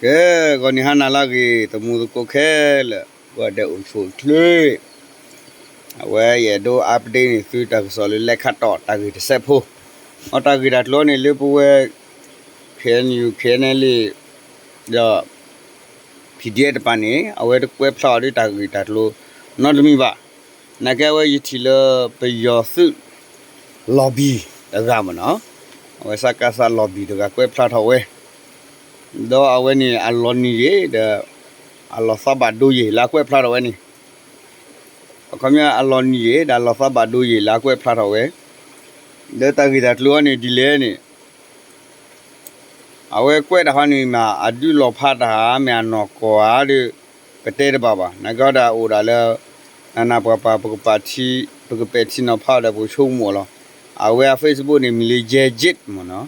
ကဲ, ဂီၤနံၤဟါနၤလၢအဂ့ၤ သမူသကိးခဲလၢာ် ပှၤဒဲးအိၣ်ဆူၣ်အိၣ်ချ့, အဝဲယအဲၣ်ဒိး update န့ၢ်သုတၢ်ကစီၣ်လၢလဲၤခးတီၢ်တၢ်ဂ့ၢ်တစဲးဖိ, အတၢ်ဂ့ၢ်တၢ်ကျိၤန့ၣ် လၢပဝဲ K N U K N L A ဒီး P D F တပၤန့ၣ် အဝဲတကွဲးဖျါအီၤဒ်တၢ်ဂ့ၢ်တၢ်ကျိၤနီတမံၤဘၣ်. နာ်က့အဝဲယထံၣ်လၢပယီၤသုး lobby တဂၤမ့ၢ်နီၤ, အဝဲ စကစ lobby တဂၤကွဲးဖျါထီၣ်ဝဲ, ဒီးအဝဲန့ၣ်အလီၤနံၤယံာ်ဒီး အလီၤသးဘၣ်ဒိယံာ်လၢအကွဲးဖျါထီၣ်ဝဲန့ၣ်, အခီပညီအလီၤနံၤယံာ်ဒီးအလီၤသးဘၣ်ဒိယံာ်လၢအကွဲးဖျါထီၣ်ဝဲ, ဒီးတၢ်ဂ့ၢ်တၢ်ကျိၤအံၤန့ၣ်ဒ်လဲၣ်န့ၣ် အဝဲကွဲးတၢ်ဟီန့ၣ်မ့ၢ်အဒုးလီၤဖးတၢ်ဧါ မ့ၢ်အနီၢ်ကီၢ်ဧါဒီး ပတဲတဘၣ်ဘၣ်. နာ်က့ဒီးအိၣ်ဒၣ်လၢ နနၢ်ပှၤပၤ ပကပာ်ထံ ပကပဲာ်ထံနီၤဖးအီၤဒီးပကဆိကမိၣ်အီၤလီၤ. အဝဲအ Facebook န့ၣ်မံၤလၢ Jajit မ့ၢ်နီၤ,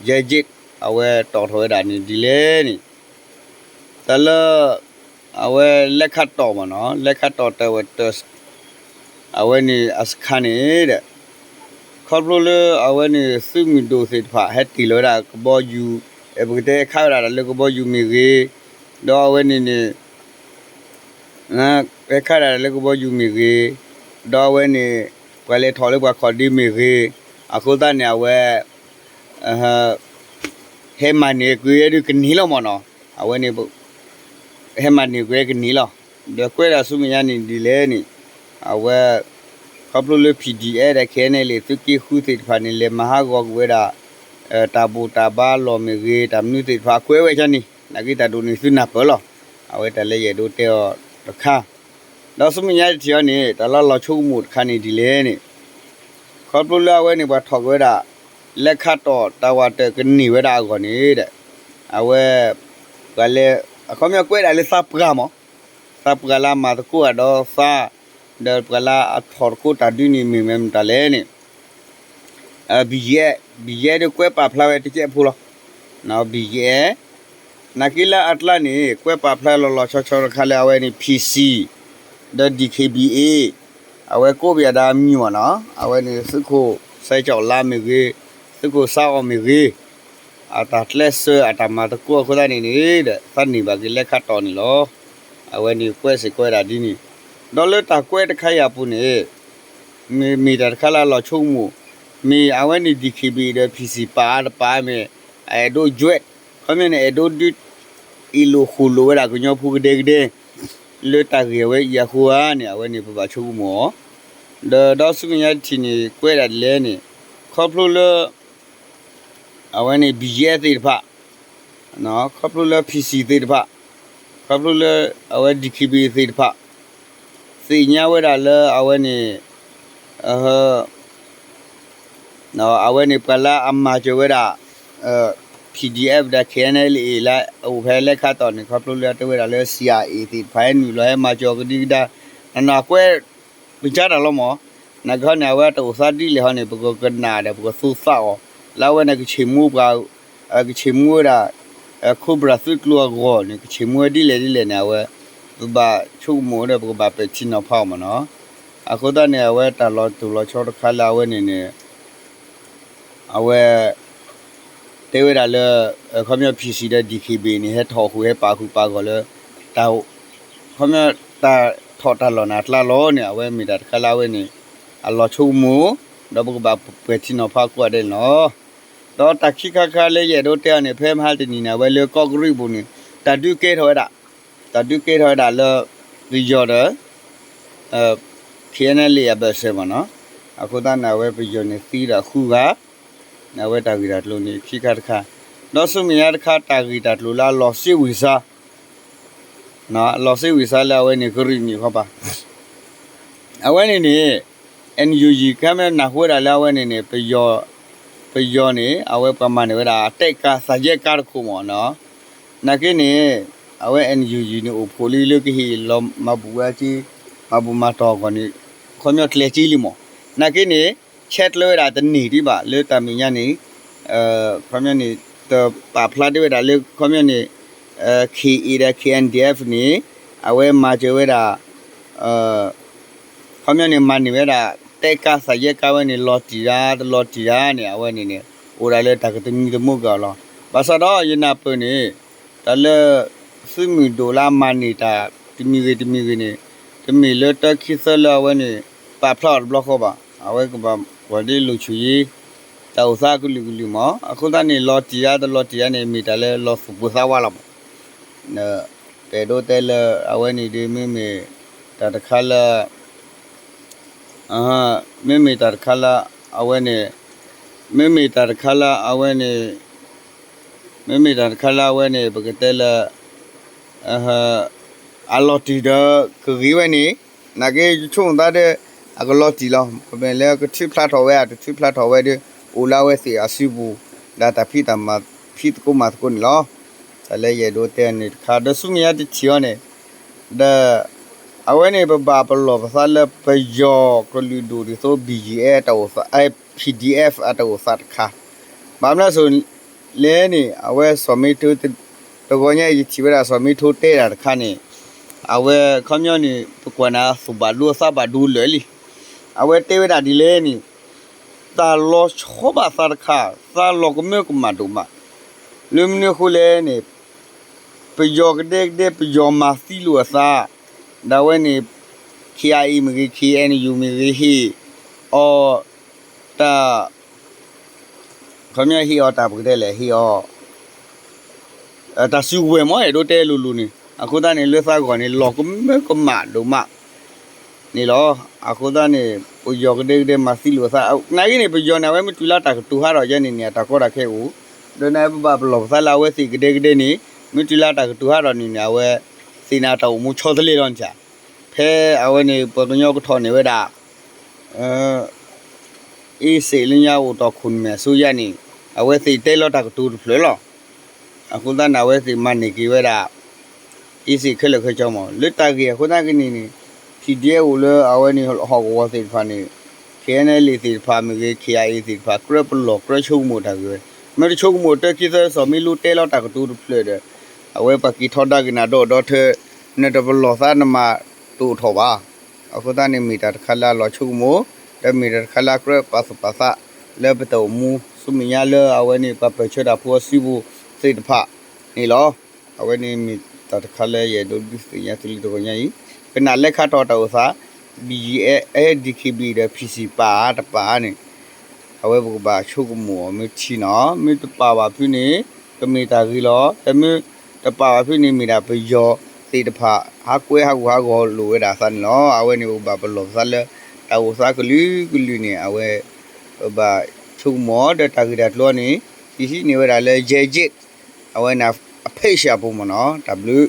Jajit အဝဲတီၣ်ထီၣ်ဝဲဒၣ်န့ၣ်ဒ်လဲၣ်န့ၣ် တၢ်လၢ အဝဲလဲၤခးတီၢ်မ့ၢ်နီၤ, လဲၤခးတီၢ်တၢ်ဝဲတၢ် အဝဲန့ၣ်အစခါန့ၣ်ဒီး ခီဖျိလၢအဝဲန့ၣ်သုးမုၢ်ဒိၣ်သ့ၣ်တဖၣ် ဟဲတ့ၢ်လီၤဝဲဒၣ်ကဘီယူၤ, ပကတဲဟဲခးဝဲဒၣ်တၢ်လၢကဘီယူၤမ့ၢ်ဂ့ၤ, ဒီးအဝဲန့ၣ်န့ၣ် ဟဲခးဒၣ်လၢကဘီယူၤမ့ၢ်ဂ့ၤ, ဒီးအဝဲန့ၣ် ပှၤလဲၤထီၣ်လၢပှၤခီၣ်ဒ့မ့ၢ်ဂ့ၤ, အဃိသတးန့ၣ် အဝဲ ဟဲမၤန့ၢ်ကွံာ်ဝဲဒၣ်ကန့ၢ်လီၤမ့ၢ်နီၤ, အဝဲန့ၣ် ဟဲမၤန့ၢ်ကွံာ်ဝဲကန့ၢ်လီၤ. ဒီးကွဲးဒၣ်ဆူမဲာ်ညါန့ၣ်ဒ်လဲၣ်န့ၣ် အဝဲ ခီဖျိလၢ P D F ဒီး K N L A သုးက့ဃုသ့ၣ်တဖၣ်န့ၣ် လဲၤမၤဟးဂီၤကွံာ်ဝဲဒၣ် တၢ်ဘူၣ်တၢ်ဘါလီၢ်မ့ၢ်ဂ့ၤ တၢ်မနုၤသ့ၣ်တဖၣ်ကွဲးဝဲဒၣ်န့ၣ် နာ်က့တၢ်ဒိၣ်န့ၣ်သုနၢ်ပၢၢ်လီၤ. အဝဲတၢ်လၢယအဲၣ်ဒိးတဲအီၤတခါ ဒီးဆူမဲာ်ညါတထံၣ်အံၤန့ၣ် တၢ်လၢလီၤဆိကမိၣ်တခါန့ၣ်ဒ်လဲၣ်န့ၣ် ခီဖျိလၢအဝဲန့ၣ် ပှၤထီၣ်က့ၤဝဲဒၣ် လဲၤခးတီၢ်တၢ်ဝးတၢၢ်ကန့ၢ်ဝဲဒၣ်အဂီၢ်န့ၣ်ဒီး အဝဲ ပှၤလဲၤ အခီပညီကွဲးဒၣ်လၢသးပှၢ်မး, သးပှၢ်လၢအမၤသကိးအဒီးသး ဒီးပှၤလၢအထီၣ်သကိးတၢ်ဒုးန့ၣ်မ့ၢ်မတၤလဲၣ်န့ၣ် ဘံယဲၢ်, ဘံယဲၢ်ဒီးကွဲးပာ်ဖျါဝဲတကဲးဖိလီၤ. ဘံယဲၢ် နာ်က့လၢအကျါန့ၣ် ကွဲးပာ်ဖျါလီၤလီၤဆီဆီတခါလၢအဝဲန့ၣ် P C ဒီး D K B A အဝဲကိးပယီၤဒၣ်မံၤမ့ၢ်နီၤ, အဝဲန့ၣ်သုးခိၣ်စဲကၠီၣ်လါမ့ၢ်ဂ့ၤ, သုးခိၣ်စါအီၣ်မ့ၢ်ဂ့ၤ, အတၢ်ကျဲးစၢးအတၢ်မၤသကိးအဃိသတးန့ၣ်န့ၣ်ဒီး သးန့ၢ်ဘၣ်က့ၤလဲၤခးတီၢ်န့ၣ်လီၤ. အဝဲန့ၣ်ကွဲးစ့ၢ်ကီးဝဲဒၣ်ဒ်န့ၣ်, ဒီးလၢတၢ်ကွဲးတခါအံၤအပူၤန့ၣ် မ့ၢ် မ့ၢ်တၢ်တခါလၢအလီၤဆိကမိၣ်, မ့ၢ်အဝဲန့ၣ် D K B A ဒီး P C ပာ်အါတပာ်မ့ၢ် အအဲၣ်ဒိး join ခီပညီန့ၣ် အဲၣ်ဒိးဒုးအ့ၣ်လိာ်ဃိၣ်လိာ်ဝဲဒၣ်ကညီဖိကဒဲကဒဲ လၢတၢ်ဂ့ၢ်အဝဲအံၤအဃိဧါန့ၣ် အဝဲန့ၣ်ပဘၣ်ဆိကမိၣ်အီၤ, ဒီးဒီးဆူမဲာ်ညါတထံၣ်န့ၣ် ကွဲးဒၣ်ဒ်လဲၣ်န့ၣ် ခီဖျိလၢ အဝဲန့ၣ် ဘံယဲၢ်သ့ၣ်တဖၣ်, ခီဖျိလၢ P C သ့ၣ်တဖၣ်, ခီဖျိလၢ အဝဲ D K B A သ့ၣ်တဖၣ် သ့ၣ်ညါဝဲဒၣ်လၢအဝဲန့ၣ် အဝဲန့ၣ်ပှၤလၢအမၤစၢၤဝဲဒၣ် P D F ဒီး K N L A လၢအအိၣ်ဖဲလဲခါတီၢ်န့ၣ် ခီဖျိလၢတဲဝဲဒၣ်လၢ C I A သ့ၣ်တဖၣ်ဟဲနုာ်လီၤဟဲမၤစၢၤအီၤကဒံကဒါ, နနၢ်ကွဲး ပကါတၢ်လီၤမး, နကဟီန့ၣ် အဝဲတအိၣ်သးဒ်လဲၣ်ဟီန့ၣ် ပကကနၣ်ဒီးပကသူသးအီၤ, လၢအဝဲန့ၣ်ကဆ့ၣ်မူပှၤ ကဆ့ၣ်မူဝဲဒၣ် Cobra သုးကျိၤအဂီၢ်န့ၣ် ကဆ့ၣ်မူဝဲဒ်လဲၣ်ဒ်လဲၣ်န့ၣ် အဝဲ ပဘၣ်ဆိကမိၣ်ဒီးပကဘၣ်ပဲာ်ထံနီၤဖးအီၤမးနီၤ. အဃိသတးန့ၣ် အဝဲတၢ်လီၤတိၢ်လီၤဆီတခါလၢအဝဲန့ၣ်န့ၣ် အဝဲ တဲဝဲဒၣ်လၢ ခီပညီ P C ဒီး D K B A န့ၣ် ဟဲထီၣ်ဃုာ်ဟဲပာ်ဃုာ်ပာ်ဂီၢ်လၢ တၢ် ခီပညီ တၢ်ထီၣ်တၢ်လီၢ်န့ၣ်အကျါလီၤန့ၣ် အဝဲမ့ၢ်တၢ်တခါလၢအဝဲန့ၣ် အလီၤဆိကမိၣ် ဒီးပကဘၣ်ပဲာ်ထံနီၤဖးကိးဂၤဒဲးန့ၣ်လီၤ. ဒီးတၢ်ခံခါခါလၢယအဲၣ်ဒိးတဲအီၤန့ၣ် ဖဲမဟါတနံၤန့ၣ် အဝဲလၢကီၢ်ကရံၣ်ပူၤန့ၣ် တၢ်ဒုးကဲထီၣ်ဝဲဒၣ် တၢ်ဒုးကဲထီၣ်ဝဲဒၣ်လၢ ပယီၤဒီး K N L A အဘၢၣ်စၢၤမးနီၤ. အဃိသတးန့ၣ် အဝဲပယီၤန့ၣ်သံဒီးဃုဂၤ အဝဲတၢ်ဂ့ၢ်တၢ်ကျိၤန့ၣ် ခံခါတခါ, ဒီးဆူမဲာ်ညါတခါ တၢ်ဂ့ၢ်တၢ်ကျိၤလၢအလီၤစ့ဝံၤစါ အလီၤစ့ဝံၤစါလၢအဝဲန့ၣ် ကရံၣ်နံၣ်ခီပၤ အဝဲန့ၣ်န့ၣ် N U G ခါမ့ၢ်နၢ်ဟူဝဲဒၣ်လၢအဝဲန့ၣ်န့ၣ် ပယီၤ ပယီၤန့ၣ် အဝဲပှၤမၤန့ၢ်ဝဲဒၣ် အတဲကါသးယဲကါတခိၣ်မးနီၤ. နာ်က့န့ၣ် အဝဲ N U G န့ၣ် အိၣ်ဖှိၣ်လံလၢကဟ့ၣ်လီၤမၤဘူၣ်ဝဲက့ မၤဘူၣ်မၤတီၢ်အဂီၢ်န့ၣ် ခီပညီကျဲၤက့လံမး. နာ်က့န့ၣ် ဆဲးကျၢဝဲဒၣ်တန့ၢ်ဒံးဘၣ် လၢတၢ်မဲာ်ညါန့ၣ် ခီပညီန့ၣ် တပာ်ဖျါတ့ၢ်ဝဲဒၣ်လၢ ခီပညီန့ၣ် K A ဒီး K N D F န့ၣ် အဝဲမၤစၢၤဝဲဒၣ် ခီပညီန့ၣ် မၤန့ၢ်ဝဲဒၣ် တဲကါသးယဲကါဝဲန့ၣ် လီၤတံၢ်ဒၣ် တလီၤတံၢ်ဒၣ်န့ၣ် အဝဲန့ၣ်န့ၣ် အိၣ်ဒၣ်လၢတၢ်ကသမံသမိးက့ၤအီၤလီၤ. ဘၣ်ဆၣ်ဒီးယနၢ်ပၢၢ်န့ၣ် တၢ်လၢ သုးမုၢ်ဒိၣ်လၢအမၤန့ၢ်တၢ်တမံၤဂ့ၤတမံၤဂ့ၤန့ၣ် တမ့ၢ်လၢတၢ်ခံသၢလၢအဝဲန့ၣ် ပာ်ဖျါအီၤတဘျီဃီဘၣ်. အဝဲကဘၣ်ပှၤဒ်လိာ်ဆူၣ်ယံၤ တၢ်အိၣ်သးအကလုာ်ကလုာ်မး. အဃိသတးန့ၣ် လီၤတံၢ်ဧါတလီၤတံၢ်ဧါန့ၣ် မ့ၢ်တၢ်လၢလီၤသူၣ်ပိၢ်သးဝးလီၤမး. ပအဲၣ်ဒိးတဲလၢအဝဲန့ၣ်ဒီး မ့မ့ၢ်တၢ်တခါလၢ မ့မ့ၢ်တၢ်တခါလၢအဝဲန့ၣ် မ့မ့ၢ်တၢ်တခါလၢအဝဲန့ၣ် မ့မ့ၢ်တၢ်တခါလၢအဝဲန့ၣ် ပကတဲလၢ အလီၤတံၢ်ဒီးကဂ့ၤဝဲန့ၣ် နာ်က့ယဆိကမိၣ်သးဒီး အကလီၤတံၢ်လီၤ. ပမ့ၢ်လၢကထုးဖျါထီၣ်ဝဲ အတထုးဖျါထီၣ်ဝဲဒီး အိၣ်လၢအဝဲသ့ၣ်အစုပူၤ ဒီးတၢ်ဖံးတၢ်မၤဖံးသကိးမၤသကိးန့ၣ်လီၤ. တၢ်လၢယအဲၣ်ဒိးတဲန့ၣ်တခါ ဒီးဆူမဲာ်ညါတထံၣ်အီၤန့ၣ် ဒီး အဝဲန့ၣ် ပဘၣ်ပလီၢ်ပသးလၢပယီၤကလုာ်ဒူၣ်ဒ်သိး ဘီၣ်ယံၣ်အဲၣ် တၢ်အိၣ်သး PDF အတၢ်အိၣ်သးတခါ ဘၣ်မနုၤအဃိလဲၣ်န့ၣ် အဝဲစီၤမ့ထိ တဂီၤညါအံၤယထံၣ်ဝဲဒၣ်စီၤမ့ထိတဲဒၣ်တခါန့ၣ် အဝဲခီပညီန့ၣ် ပကွၢ်န့ၣ်သူၣ်ဘၣ်ဒိသးဘၣ်ဒိလၢာ်လံ. အဝဲတဲဝဲဒၣ်ဒ်လဲၣ်န့ၣ် တၢ်လီၤဆီဘၣ်သးတခါ သးလီၤကမၢကမၣ်ဒိၣ်မး လၢမနုၤအဃိလဲၣ်န့ၣ် ပယီၤကဒဲကဒဲ ပယီၤမၤသံလိာ်အသး ဒ်ဝဲန့ၣ် KIA မ့ၢ်ဂ့ၤ KNU မ့ၢ်ဂ့ၤ ဟ့ၣ်အီၤ တၢ် ခီပညီဟ့ၣ်အီၤတၢ်ပကတဲလဲၣ် ဟ့ၣ်အီၤ တၢ်စုကဝဲၤမ့ၢ် အဲၣ်ဒိးတဲလိၤလိၤန့ၣ် အဃိသတးန့ၣ် လၢသးဂီၢ်န့ၣ် လီၤကမၢကမၣ်ဒိၣ်မး န့ၣ်လီၤ. အဃိသတးန့ၣ် ပယီၤကဒဲကဒဲမၤသံလိာ်အသး နာ်က့န့ၣ် ပယီၤန့ၣ် အဝဲမ့ၢ်တုၤလၢတၢ်ကတိၤဟးထီၣ်ယဲန့ၣ်န့ၣ် အတၢ်ကီတၢ်ခဲအိၣ် ဒီးန့ၣ်ပဘၣ်ပလီၢ်ပသးလၢအဝဲသ့ၣ်ကဒဲကဒဲန့ၣ် မ့ၢ်တုၤလၢတၢ်ကတိၤဟးထီၣ်န့ၣ်န့ၣ် အဝဲသ့ၣ်န့ၣ်တၢ်အိၣ်မူဆီတလဲလီၤန့ၣ် ဖဲအဝဲန့ၣ် ပှၤကညီကထီၣ်န့ၢ်ဝဲဒၣ် အ့စ့ၣ်လၢညါအိၣ်တီၢ်ခိၣ်နမဲာ်အစိုးရန့ၣ် အဝဲသ့ၣ်တဲလီၤတၢ်ကတိၤတဖျၢၣ်လီၤ. အဃိသတးန့ၣ် အဝဲသ့ၣ်မၤန့ၢ်က့ၤဝဲဒၣ် အ့စ့ၣ်ခဲလၢာ်ခဲဆ့မး လၢတၢ်ဂ့ၢ်အဃိသတးကန့ၣ်န့ၣ် PDF အိၣ်လၢအဝဲန့ၣ်ဟီၣ်ကဝီၤသ့ၣ်တဖၣ်န့ၣ် KNLA သ့ၣ်တဖၣ်မ့ၢ်ဂ့ၤ KIA သ့ၣ်တဖၣ် ကြၢးပလီၢ်ကြၢးဆိကမိၣ်တၢ်ဂ့ၢ်ဝဲ မ့ၢ်တဆိကမိၣ်တၢ်ခံသၢစီၤမ့လိတဲလီၤတၢ်ကတိၤတဖျၢၣ်ဒီး အဝဲပှၤက့ၤထီဒါက့ၤနၤဒီဒီထၢ နတပလီၢ်သးနမၤတအိၣ်ထီၣ်ဘၣ်. အဃိသတးန့ၣ် မ့ၢ်တၢ်တခါလၢအလီၤဆိကမိၣ် ဒီးမ့ၢ်တၢ်တခါလၢအကြၢးပာ်သူၣ်ပာ်သး လၢပတၢ်အိၣ်မူဆူမဲာ်ညါလၢအဝဲန့ၣ် ပှၤပၢၢ်ဆၢတၢ်ဖိအစုပူၤသ့ၣ်တဖၣ်န့ၣ်လီၤ. အဝဲန့ၣ်မ့ၢ်တၢ်တခါလၢယအဲၣ်ဒိးဒုးသ့ၣ်ညါသုလၢတဂီၤညါအံၤ ကနၣ်လဲခါထီၣ်တၢ်အိၣ်သး BGF DKBA ဒီး PC ပာ်တပာ်န့ၣ် အဝဲပကဘၣ်ဆိကမိၣ်အီၤမ့ၢ်ထံနီၤ မ့ၢ်တပာ်ဘၣ်ဖုန့ၣ် ကမ့ၢ်တၢ်ဂ့ၤလီၤ. ဒီးမ့ၢ်တပာ်ဘၣ်ဖုန့ၣ် မ့ၢ်ဒၣ်ပယီၤသ့ၣ်တဖၣ် ဟးကွဲဟးဂူာ်ဟးဂီၤလိာ်ဝဲဒၣ်အသးန့ၣ်လီၤ. အဝဲန့ၣ်ပကဘၣ်ပလီၢ်ပသးလၢ တၢ်အိၣ်သးကလုာ်ကလုာ်န့ၣ် အဝဲ ပဘၣ်ဆိကမိၣ်ဒီးတၢ်ဂ့ၢ်တၢ်ကျိၤန့ၣ် ယဟံးန့ၢ်ဝဲဒၣ်လၢ Jaijeet အဝဲန့ၣ် အ page အပူၤမ့ၢ်နီၤ တၢ်ဘျုး